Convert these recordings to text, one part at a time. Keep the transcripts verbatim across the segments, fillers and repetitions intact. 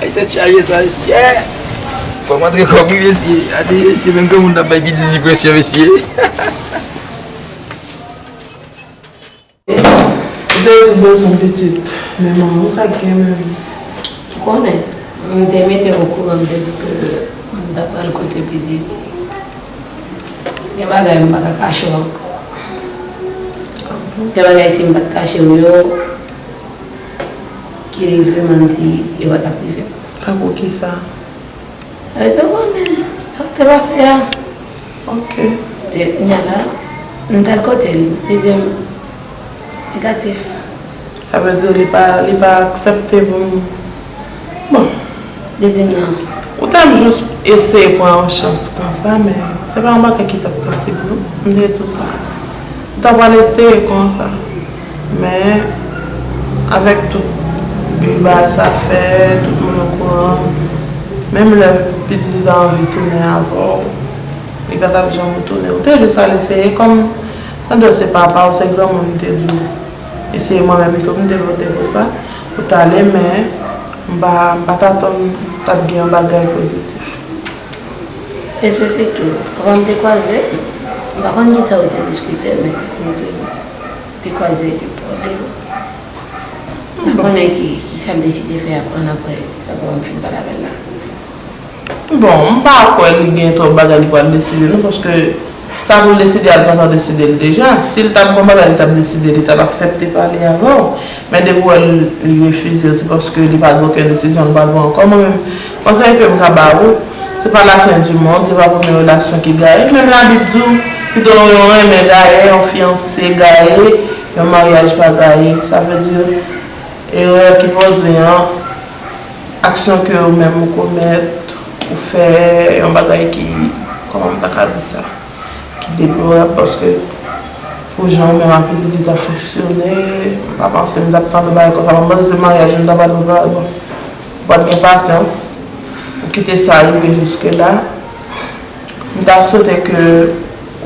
Ay, tèt chaje sa, mesye. Fò m antre kòb wi, mesye. Gade, mesye, menm granmoun nan bay pitit li presyon, mesye. Ou te di w bezwen pitit, men manman sa k gen menm. Ou konnen, m te mete w okouran, m te di w ke m t ap pral kote pitit. Gen bagay m pa ka kache w ankò. Gen bagay si m pa t kache w yo, ki rive m ann di yo pa t ap rive. Tankou kisa? Sa vle di, ou konnen sa k te pase a. Ok. E, kounye a la, m t al kote l, li di m negatif. Sa vle di li pa, li pa aksepte pou m. Bon. Li di m non. Ou ta m jis eseye pran yon chans konsa, men se pa yon bagay ki t ap posib, non. M te di w sa. M ta pral eseye konsa. Men, avèk tout bri bagay sa fè, tout moun okouran, menm lè pitit li ta anvi tounen avè w, li pa t ap janm retounen. Ou te jis al eseye kòm, pandan se papa w, se granmoun te di w. Eseye mwen menm tou, m te vote pou sa, pou t ale, men m pa, m pa t atann t ap gen yon bagay pozitif. E se, se tou. Avan m te kwaze, m pa konn kisa yo te diskite, men m te, te kwaze epi pale. M pa konnen ki, kisa l deside fè apre, annapre, sa papa m fin pale avè l la. Bon, m pa kwè li gen twòp bagay li pral deside, non, paske sa pou l deside a, li pa t deside l deja. Si l t ap gen yon bagay li t ap deside, li t ap aksepte pale avè w. Men depi w wè l, li refize l, se paske li pa gen okenn desizyon li pral pran ankò. Mwen menm, konsèy ke m ka ba ou, se pa la fin du monde, se pa premye relasyon ki gaye. Menm Labib di w, pito yon renmen gaye, yon fiyanse gaye, yon maryaj pa gaye. Sa vle di, erè ki poze an, aksyon ke ou menm ou komèt, ou fè yon bagay ki, kòman m ta ka di sa, ki deplorab, paske pou jan ou menm ak pitit li ta fonksyone, m pa panse m t ap tande bagay konsa. M panse se maryaj nou ta pral prepare. Bon, ou pa t gen pasyans, ou kite sa rive jiske la. M ta swete ke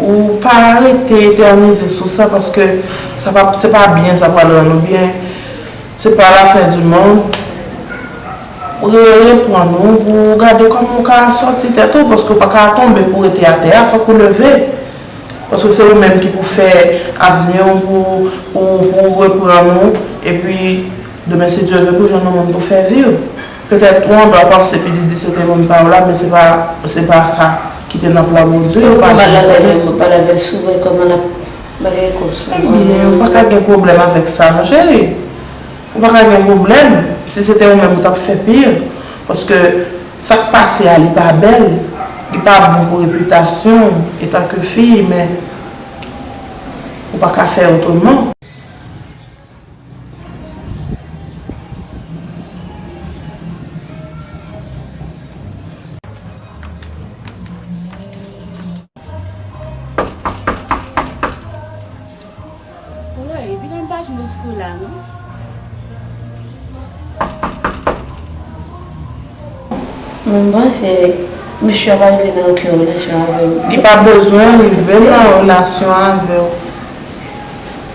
ou pa rete etènize sou sa, paske sa pa, se pa byen sa pral rann ou byen. Se pa la fin du monde. Re-, reprann ou pou w gade kòman w ka sòti tèt ou, paske w pa ka tonbe pou w rete atè a, fòk ou leve. Paske se ou menm ki pou fè avni w, pou, pou, pou reprann ou, epi demen, si Dye vle, pou jwenn yon moun pou fè vi w. Petèt ou andwa panse pitit li se te moun pa w la, men se pa, se pa sa ki te nan plan Bondye. Ou pa janm konnen. Pale avè l souvan, kòman l ap pale konsa? Ebyen, ou pa ka gen pwoblèm avèk sa, non, cheri. Ou pa ka gen pwoblèm si se te ou menm ou t ap fè pi. Paske sa k pase a, li pa bèl, li pa bon pou repitasyon w etanke fi, men ou pa ka fè otreman. Woy, piga m pa jwenn eskou la, non. Mwen panse misye ap rive nan okenn relasyon avè w. Li pa bezwen rive nan relasyon avè w.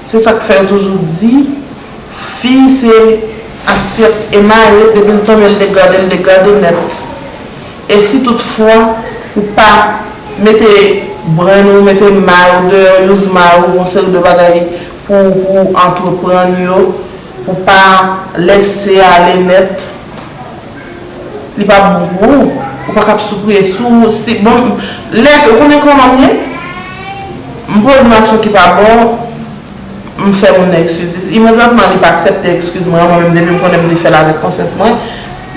Se sa k fè yo toujou di, fi se asyèt emaye, depi l tonbe, l degade, l degade nèt. E si tout fwa ou pa mete brenn ou, mete may ou deyò, use may ou, yon seri de bagay pou, pou antreprann yo, pou pa lèse ale nèt, li p ap bon pou ou. Ou pa ka ap soupriye sou, si, bon, lè, ou konnen kòman m ye? M poze m aksyon ki pa bon, m fè moun nan eskiz li. Imedyatman, li pa aksepte eskiz mwen an, mwen menm, depi m konnen m te fè l avèk konsyans mwen,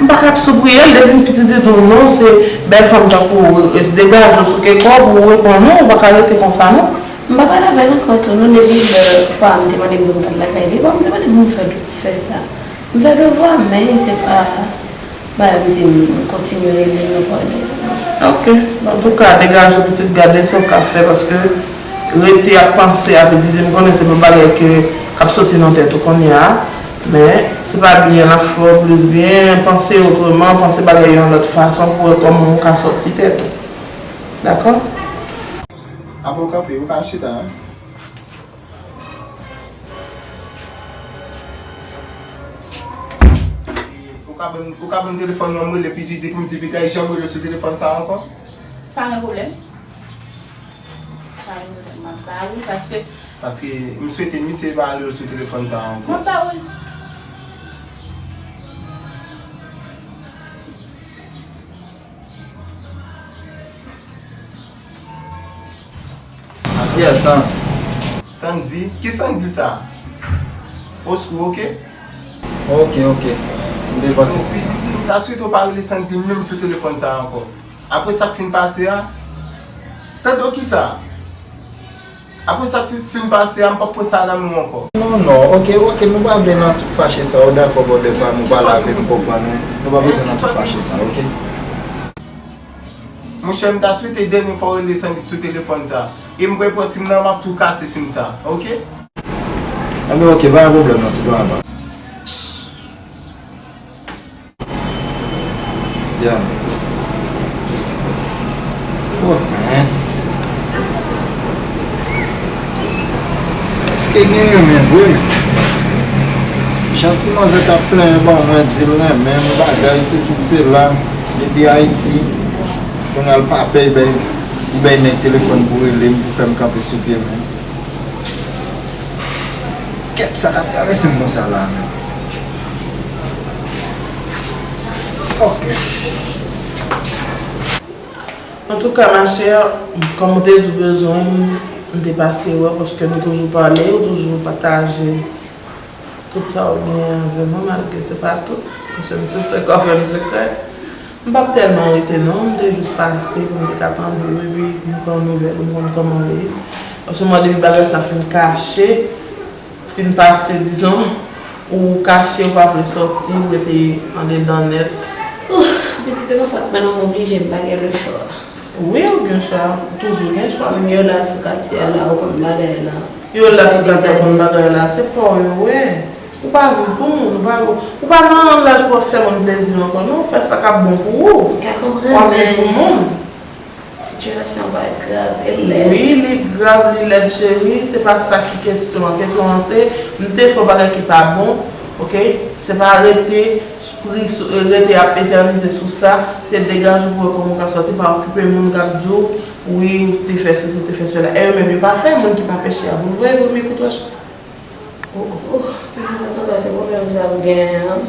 m pa ka ap soupriye l, depi m pitit li di w non, se bèl fanm tankou w, degaje w, souke kò w pou w reponn non, ou pa ka rete konsa non. M pa pale avè l ankò tou, non, depi lè pa m te mande m pou m t al lakay li, pa m te mande pou m fè, fè sa. M fè devwa m, men se pa, pa m di m kontinye rele l nan pale. Ok. Antouka, degaje w pitit, gade sa w ka fè, paske rete ap panse avè Didi, m konnen se pa bagay ke, k ap soti nan tèt ou kounye a, men se pa byen l ap fè w plis byen, panse otreman, panse bagay yo yon lòt fason pou w wè kòman w ka sòti tèt ou. Dakò? Apa w kanpe, ou ka chita, wi. Ou ka ban m, ou ka ban m telefòn nan, m rele P D D pou m di piga, janm rele sou telefòn sa ankò? Pa gen pwoblèm. Pa gen pwoblèm, m ap ba ou, paske. Paske m swete misye pa rele sou telefòn sa ankò. M ap ba ou. Abyè san. Sandy? Ki Sandy sa? Oskou, oke. Ok, ok. M te panse se sa. M ta swete w pa rele Sandy menm sou telefòn sa a ankò. Apre sa k fin pase a, tande w kisa? Apre sa k fin pase a, m p ap pran sa nan men w ankò. Non, non, ok, ok, nou pa vle nan tout fache sa, ou dakò, brother pa m, ou pale avè m, ou konprann, wi. Nou pa bezwen nan tout fache sa, ok? Monchè, m ta swete dènye fwa w rele Sandy sou telefòn sa. E m prè pran sim nan, m ap tou kase sim sa, ok? Enben, ok, pa gen pwoblèm non, ti papa. Yeah. Fuck, man. Èske gen renmen vre, men? Jan ti manzè t ap plenyen, bon, mwen di l renmen m, bagay, sesi, sela, depi Ayiti, kounye a l pa pè, bay, li bay nèg telefòn pou rele m, pou fè m kanpe sou pye, men. Kèt, sa k ap travèse m konsa la, men. Fuck, man. Antouka, ma chère, kòm ou te di w bezwen m, m te pase wè w, paske nou toujou pale, ou toujou pataje tout sa w genyen avè mwen, malgre se pa tout, paske m se sè kò fè m sekrè. M p ap tèlman rete non, m te jis pase pou m te ka tande w, epi m pran nouvèl ou, m konn kòman w ye. Paske mwen, depi bagay sa fin kache, fin pase, dizon, ou kache, ou pa vle sòti, ou rete andedan nèt. Ouh, pitit, e pa fòt mwen non, m oblije, m pa gen lechwa. Wi, ou gen chwa, ou toujou gen chwa. Menm yo la sou katye a la, ou konn bagay la. Yo la sou katye a, ou konn bagay la, se pa w yo, wi. Ou pa viv pou moun, ou pa, ou pa nan laj pou w ap fè moun plezi ankò, non, fè sa k ap bon pou ou. Ou ka konprann, men. Sitiyasyon an pa grav, e lèd. Wi, li grav, li lèd, cheri. Se pa sa ki kesyon an. Kesyon an se, m te fè yon bagay ki pa bon, oke? Se pa rete pri sou, rete ap etènize sou sa. Se degaje w pou wè kòman w ka sòti, pa okipe moun k ap di w, wi, ou te fè sesi, ou te fè sela. E yo menm, yo pa fè, moun ki pa peche a pou l voye pou m ekout wè. Oh, oh, oh, pitit, antouka, se pwoblèm sa m genyen an.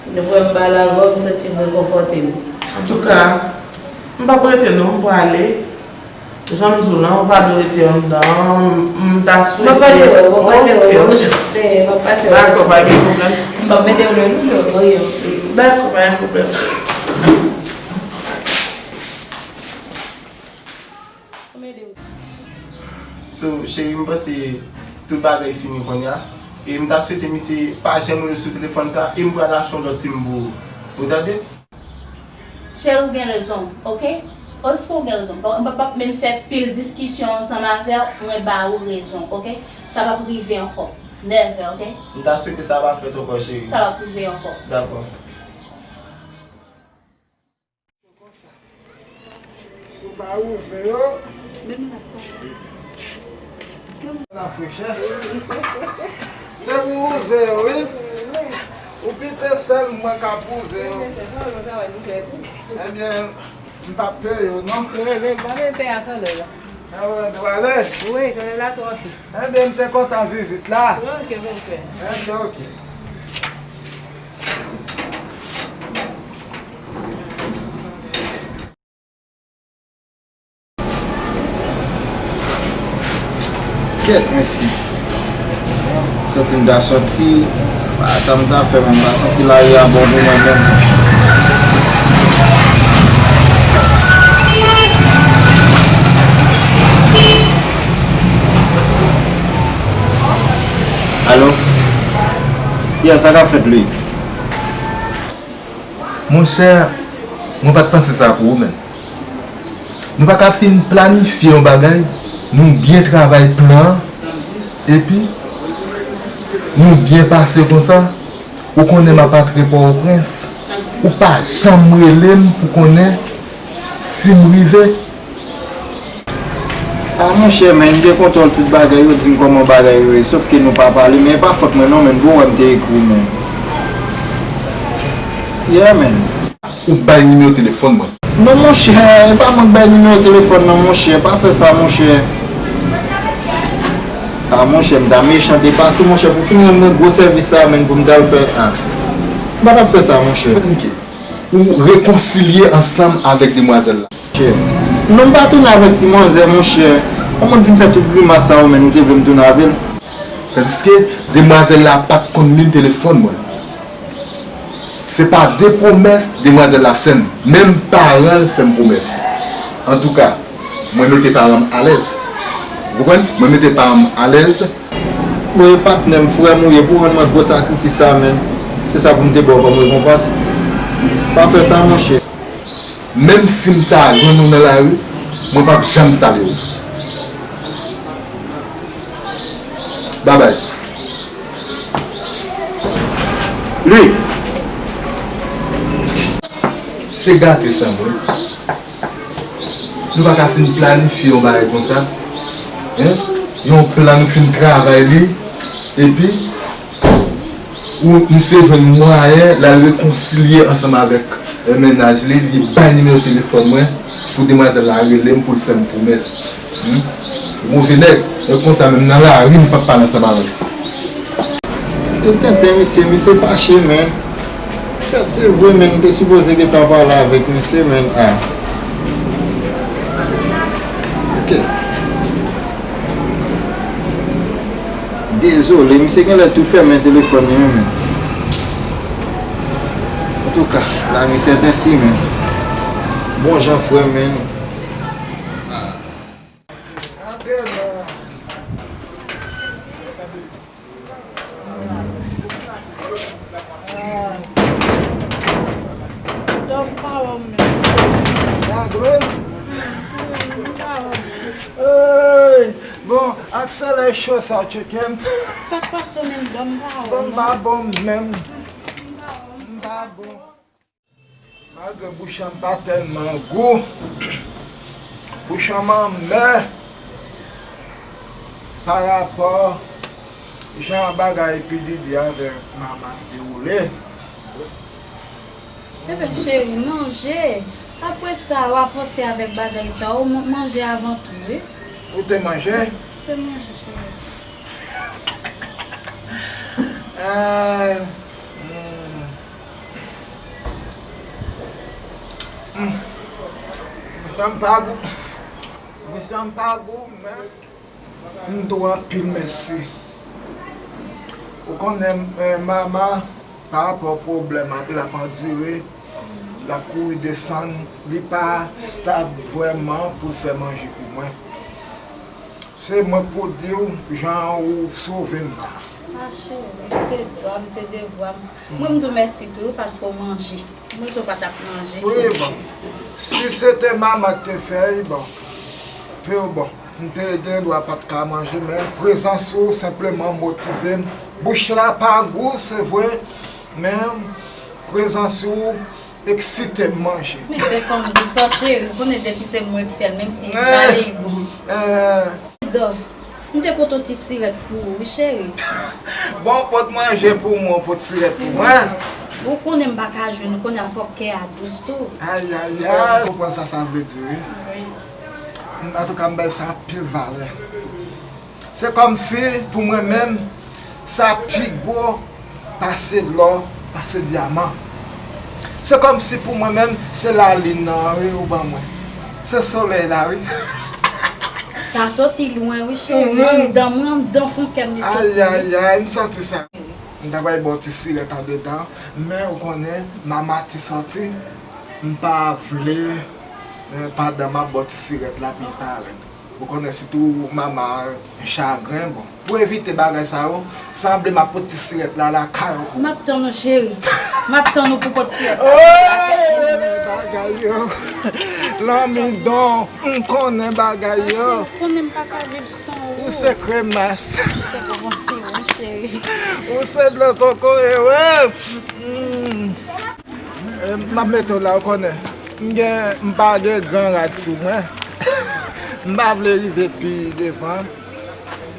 Depi m pa la, m santi m rekonfòte m. Antouka, m p ap rete non, m prale. Jan m di w lan, ou pa dwe rete anndan an, m ta swete. M ap pase wè w, m ap pase wè w, m ap pase wè w. Dakò, pa gen pwoblèm. M p ap mete w nan lou, non, non. Dakò, pa gen pwoblèm. So, cheri, m panse tout bagay fini kounye a. E m ta swete misye pa janm rele sou telefòn sa, e m pral achte yon lòt sim pou ou. Ou tande? Cheri, ou gen rezon, oke? Oske ou gen rezon? Bon, m p ap, m p ap menm fè pil diskisyon ansanm avè w, mwen ba ou rezon, oke? Sa p ap rive ankò. Never, oke? M ta swete sa pa fèt ankò, cheri. Sa p ap rive ankò. Dakò. Ou pa wouze yo. La frechè. Se pou wouze yo, wi. Ou pite sèl mwen k ap wouze yo. Ebyen, m p ap peye yo, non. Wi, men m pa vle peye a talè la. Ah ouais, nou ale? Wi, talè la twò. Ebyen, m te kontan vizit la. Ok, ok. Ok, ok. Kèt, mesye. Santi m ta sòti, pa sa m ta fè, men m pa santi lari a bon pou mwen menm. Alo? Yeah, sa k ap fèt, Louis? Monchè, mwen pa t panse sa pou ou menm. Nou pa ka fin planifye yon bagay, nou byen travay plan an, epi nou byen pase konsa. Ou konnen m ap antre Pòtoprens, ou pa janm rele m pou konnen si m rive. Ah, monchè, men, m gen kontwòl tout bagay, yo di m kòman bagay yo ye, sòf ke nou pa pale, men e pa fòt mwen non, men, bon, wè m te ekri w, men. Yeah, men. Ou bay nimewo telefòn mwen. Non, monchè, e pa mwen k bay nimewo telefòn nan, monchè, pa fè sa, monchè. Ah, monchè, m ta mechan depase, monchè, pou fin rann mwen gwo sèvis sa, men, pou m t al fè, ah. M pa t ap fè sa, monchè. Ok. Ou rekonsilye ansanm avèk demwazèl la? Monchè. Non, m pa tounen avèk ti manzè, monchè. Kòman w vin fè tout grimas sa yo, men ou te vle m tounen avè l? Tandiske demwazèl la pa t konn liy telefòn mwen. Se pa de pwomès demwazèl la fè m, menm paran l fè m pwomès. Antouka, mwen mete paran m alèz. Ou konprann? Mwen mete paran m alèz. Bon, e patnè m, frè m ou ye, pou rann mwen gwo sakrifis sa, menn. Se sa pou m te ba w kòm rekonpans. Pa fè sa, monchè. Menm si m ta jwenn ou nan lari, mwen p ap janm salye w. Babay. Li. Se gate san mwen. Nou pa ka fin planifye yon bagay konsa. Hein? Yon plan nou fin travay li. Epi, ou, misye jwenn mwayen l al rekonsilye ansanm avèk, eh, mennaj li, li bay nimewo telefòn mwen pou demwazèl la rele m pou l fè m pwomès. Hmm? Move nèg, nèg konsa menm nan lari m p ap pale ansanm avè l. Gade tenten misye, misye fache menm. Sèt se vre menm, m te sipoze gentan pale avèk misye menm. Ah. Ok. Dezole, misye genlè tou fèmen telefòn li an, men. Antouka, lavi sèt ensi, men. Bon jan frè m, men. Dòm pa wè m menm. Sa gwo? M pa wè m menm. Ey! Bon, ak solèy cho sa w tcheke m. Sa k pase w menm, dòm pa wè w non. Bon, m pa bon menm. M pa bon. Malgre bouch lan pa tèlman gou, bouch lan anmè parapò jan bagay P Diddy avèk Mama dewoule. Bebe cheri, manje. Apre sa, w a panse avèk bagay sa, ou man-, manje avan tou, wi. Ou te manje? Te manje, cheri. Ah, hmm. Hmm. Bouch lan pa gou. Bouch lan pa gou, men. M di w anpil mèsi. Ou konnen, eh, Mama, pa rapò pwoblèm ak l ap andire, l ap kouri desann, li pa stab vrèman pou l fè manje pou mwen. Se mwen k pou di w jan ou sove m la. A cheri, se dwa m, se devwa m. Mwen, m di w mèsi tou, wi, paske w manje. Mwen tou pa t ap manje. Wi, bon. Si se te Mama k te fè l, bon. Pou, bon, m te gen dwa pa t ka manje, men prezans ou senpleman motive m. Bouch la pa gou, se vre, men prezans ou eksite m manje. Men se kòm di sa, cheri, ou konnen depi se mwen k fè l, menm si l sale, li bon. Eh. Dò, m te pote yon ti sirèt pou ou, wi, cheri. Bon, w pot manje pou mwen, w pot sirèt pou mwen. Ou konnen m pa ka jwenn, ou konnen fòk kè a dous tou. Ayayay, ou konprann sa sa vle di, wi. Wi. Antouka, m bay sa anpil valè. Se kòmsi, pou mwen menm, sa pi gwo pase lò, pase dyaman. Se kòmsi pou mwen menm, se lalin nan, wi, ou ban mwen. Se solèy la, wi. Sa soti lwen, wi, cheri. Mhm. Anndan mwen, anndan fon kè m li soti, wi. Ayayay, m santi sa. M ta pral ba w ti sirèt andedan, men ou konnen, Mama te soti, m pa vle, eh, pandan m ap ba w ti sirèt la, pou l parèt. Ou konnen sitou Mama chagren, bon. Pou evite bagay sa yo, sanble m ap pote ti sirèt la lakay ou pou ou. M ap tann ou, cheri. M ap tann ou pou pote sirèt la. Oy, bagay yo. Lanmidon, m konnen bagay yo. Cheri, ou konnen m pa ka viv san ou. Ou se kremas. Ou se bonbon siwo, cheri. Ou se dlo kokoye, wi. Mm. Eh, m ap mete w la, ou konnen. M gen, m pa gen gran rad sou mwen. M pa vle rive pi devan.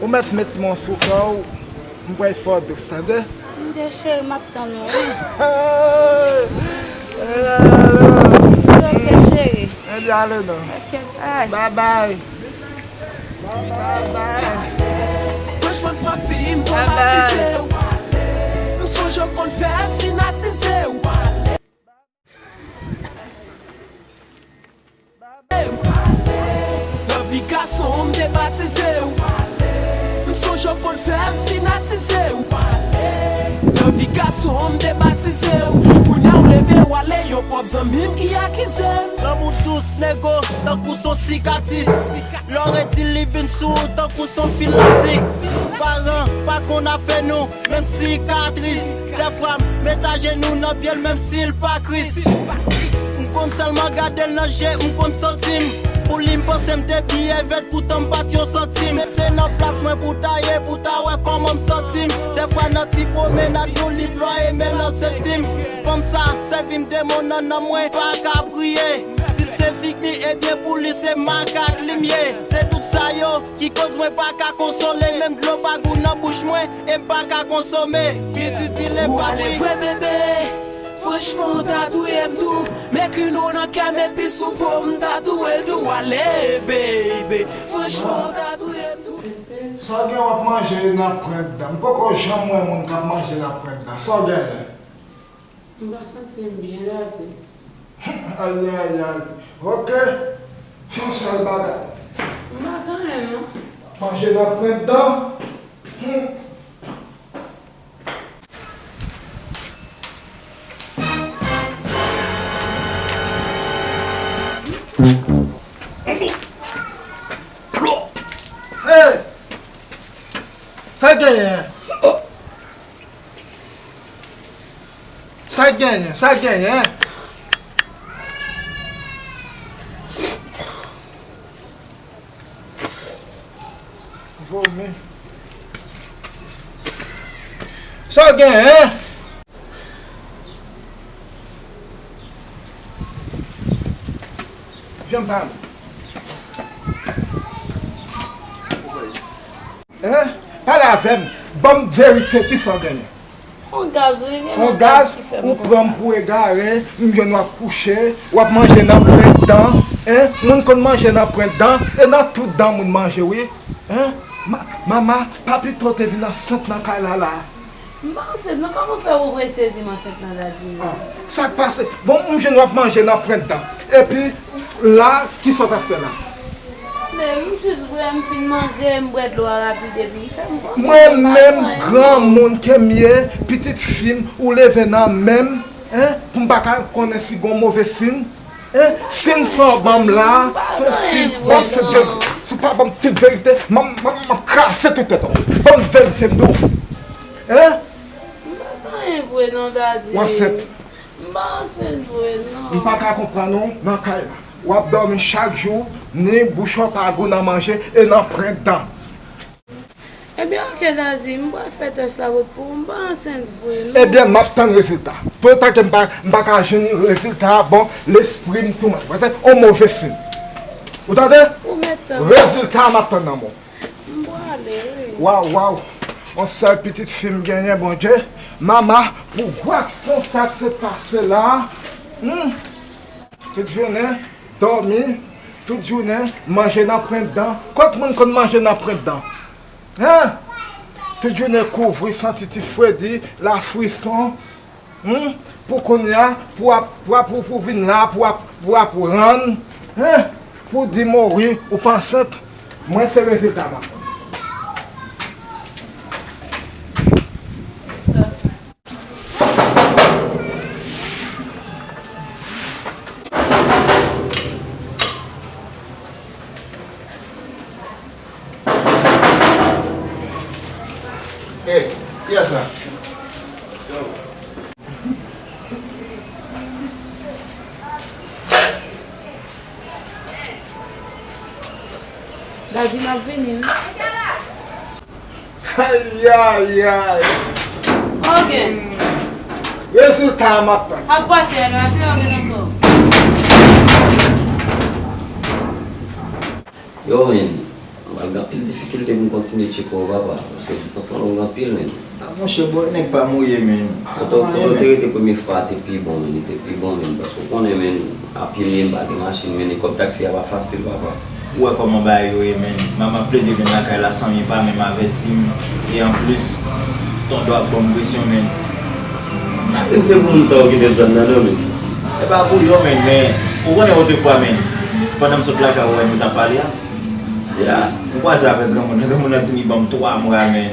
Ou mèt met men w sou kò w. M pral fè w dous, tande? M de cheri, m ap tann ou, wi. Eh, eh, ale. Ok, cheri. Ebyen, ale non. Ok, bye. Bye bye. Franchman, m santi m twomatize w. M sonje w konn fè m sinatize w. Nan vi gason, m te batize w. M sonje w konn fè m sinatize w. Nan vi gason, m te batize w. Kounye Leve w ale, yon pwòp zanmi m ki akize m. Lanmou dous, nego, tankou s on sikatris. Lè w redi li vin sou ou tankou s on fil lastik. Paran pa konn afè nou, menm sikatris. Dèfwa m met ajenou nan pye l, menm si l pa Kris. M konn sèlman gade l nan je, m konn santi m. Pou li, m panse m te biyè vèt, poutan m pa t yon santim. Se, se nan plas mwen pou ta ye, pou ta wè kòman m santi m. Dèfwa nan ti pwomenad nou, li plwaye men l nan senti m. Fanm sa sèvi m demon nan nanm mwen, pa ka priye. Si l se fik li, ebyen pou li se makak li m ye. Se tout sa yo ki koz mwen pa ka konsole. Menm dlo pa gou nan bouch mwen, e m pa ka konsome. Pitit, di l e pa wi. Ou ale vre bebe, franchman ou ta touye m tou. M ekri non w nan kè m epi sou po m ta touye l tou. Ale baby, franchman ou ta touye m tou. Sa w gen w ap manje nan pwent dan? M poko janm wè moun k ap manje nan pwent dan. Sa w genyen? M pa santi m byen, Daddy. Ayayay. Ok. Yon sèl bagay. M pa gen anyen, non. Manje nan pwent dan. Hmm. Hey! Sa genyen? Sa genyen? Sa genyen? Vomi. Sa w genyen? Vyan pale. Hein? Pale avè m. Ban m verite, kisa w genyen? On gaz, wi, gen on gaz ki fè m konsa. Ou pran m pou egare, m jwenn w ap kouche, w ap manje nan pwent dan, hein? Moun konn manje nan pwent dan, e nan tout dan moun manje, wi. Hein? Ma-, mama, pa pito w te vin ansent nan kay la, la? M pa ansent, non, kòman fè ou prese di m ansent nan, Daddy? Ah, sa k pase? Bon, m jwenn w ap manje nan pwent dan. Epi, la, kisa w t ap fè la? Men, m jis bwè, m fin manje, m bwè dlo a rapid, epi fè m kontan. Mwen menm, granmoun ke m ye, pitit fi m, ou leve nan men m, hein, pou m pa ka konnen si gon move siy. Hein? Siy sa w ban m la, se yon siy, ban m tout verite. Si w pa ban m tout verite, m, m, m, m kraze tout tèt ou. Ban m verite m di w. Hein? M pa gen anyen vre non, Daddy. W ansent. M pa ansent vre non. M pa ka konprann ou nan kay la. W ap dòmi chak jou, ni bouch ou pa gou nan manje e nan pwent dan. Ebyen, oke, Daddy, m pral fè tès la pou, pou m pa ansent vre, non. Ebyen, m ap tann rezilta. Pou otan ke m pa, m pa ka jwenn rezilta a, bon, lespri m tou mwen. Paske on move siy. Ou tande? Ou mèt tann. Rezilta a m ap tann nan men w. M prale, wi. Waw, waw. On sèl pitit fi m genyen, Bondye. Mama, pou gwo aksyon sa k se pase la. Hmm. Tout jounen, dòmi, tout jounen, manje nan pwent dan. Kot moun konn manje nan pwent dan? Hein? Tout jounen kouvri, santi ti fredi, la frison. Hmm? Pou kounye a, pou ap, pou ap, pou, pou vin la, pou ap, pou ap rann. Hein? Pou di mori, ou pa ansent. Mwen se rezilta m ap tann. Hey, kiyès la? Daddy, m ap vini, wi. Ayayay. Ogen. Rezilta a m ap tann. Ak pase a la, se ogen ankò. Yo, men, m pral gen anpil difikilte pou m kontinye tcheke w, papa, paske distans lan long anpil, men. Ah, monchè, bò, nèg pa mouye, men. Kote w te rete premye fwa a te pi bon, men, li te pi bon, men, paske w konnen, men, a pye m ye, m pa gen machin, men, e kòb taksi a pa fasil, papa. Ou wè kòman bagay yo ye, men. Manman plede vin lakay la san li pa menm avèti m. E anplis, Tondò ap ban m presyon, men. Pa di m se pou moun sa yo kite zòn nan, non, men. E pa pou yo, men, men. Ou konnen otrefwa, men. Pandan m sot lakay ou, wè, nou t ap pale a. Ya. M kwaze avèk granmoun nan. Granmoun nan di li ban m twa mwa, men.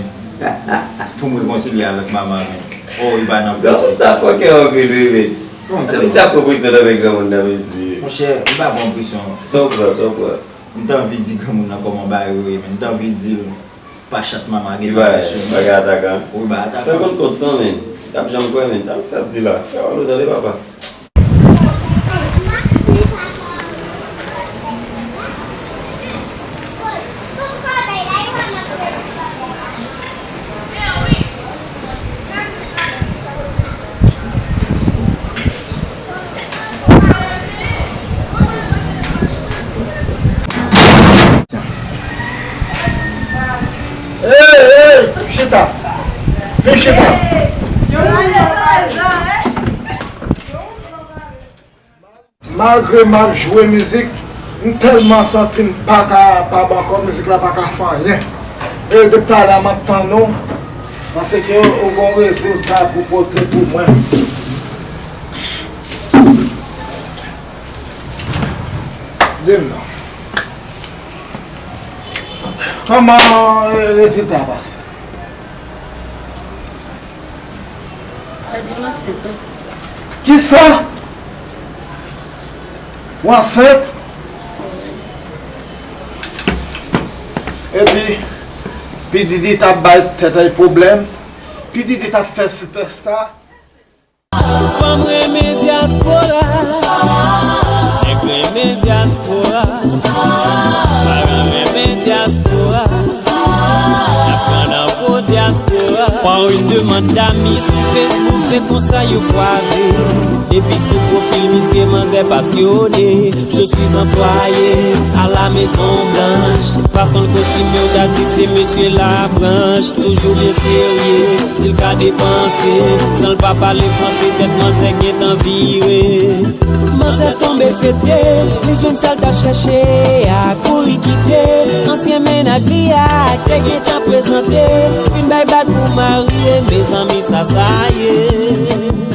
Pou m rekonsilye avèk manman, men. Oh, li pa nan prese. Granmoun sa fòkè anpil, wi, men. Misye ap pran presyon nan men granmoun nan, mesye. Monchè, m pa pran presyon. Sa w pran, sa w pran. M t anvi di granmoun nan kòman bagay yo ye, men m t anvi di l pa chat manman gen tan fè sou mwen. Bagay atakan. Wi, bagay atakan. San konn kont san, men. T ap janm kwè, men. Sa misye ap di la? Fè wòl ou tande, papa. Ey, ey, vin chita. Vin chita. Malgre m ap jwe mizik, m tèlman santi m pa ka pa bò ankò, mizik la pa ka fè anyen. E depi talè a m ap tann ou, paske ou gen yon rezilta pou pote pou mwen. Di m non. Kòman rezilta a pase? Epi m ansent wi. Kisa? Ou ansent? Epi P Diddy t ap bay tèt ay pwoblèm. P Diddy t ap fè sipèsta. Fanm renmen dyaspora. Nèg renmen dyaspora. Paran renmen dyaspora. N ap pran nan fo dyaspora. Par une demande d'amis sou Facebook, se konsa yo kwaze. Depi sou pwofil misye, manzè pasyone. Je suis employé à la Maison Blanche. Fason l kostime, w ta di se mesye labranch. Toujou byen serye, di l ka depanse. San l pa pale franse, tèt manzè gentan vire. Manzè tonbe fete, li jwenn sa l t ap chèche a, kouri kite ansyen mennaj li a, te gentan prezante. Fin bay bag pou marye, mezanmi sa sa ye.